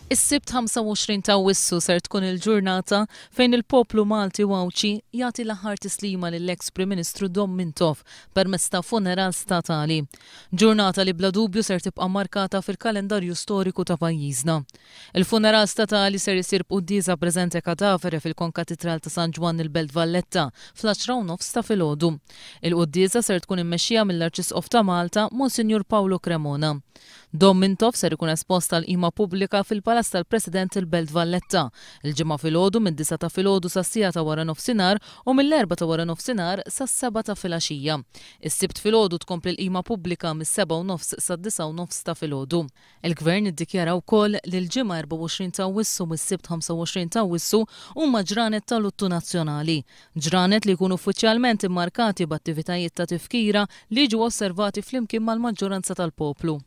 Is-Sibt 25 ta' Awwissu ser tkun il-ġurnata fejn il-poplu Malti u Għawdxi jagħti l-aħħar tislima lill-eks Prim Ministru Dom Mintoff permezz ta' funeral statali. Ġurnata li bla dubju ser tibqa' mmarkata fil-kalendarju storiku ta' pajjiżna. Il-funeral statali ser isir b'quddiesa presente cadavere fil-Konkatidral ta' San Ġwann il-Belt Valletta fl-għaxra u nofs ta' filgħodu. Il-quddiesa ser tkun immexxija mill-Arċisqof ta' Malta, Monsinjur Paolo Cremona. Dom Mintoff ser ikun espost għal qima pubblika fil-Palazz tal-President il-Belt Valletta, il-Ġimgħa filgħodu mid-disgħa ta' filgħodu sas-siegħa ta' waranofsinhar u mill-erbgħa ta' waranofsinhar sas-sebgħa ta' filgħaxija. Is-Sibt filgħodu tkompli l-qima pubblika mis-sebgħa u nofs sad-disgħa u nofs ta' filgħodu. Il-Gvern iddikjara wkoll li l-Ġimgħa 24 ta' Awwissu u s-Sibt 25 ta' Awwissu huma ġranet ta' luttu nazzjonali. Ġranet li jkunu uffiċjalment immarkati b'attivitajiet ta' tifkira li jiġu osservati flimkien mal-maġġoranza tal-poplu.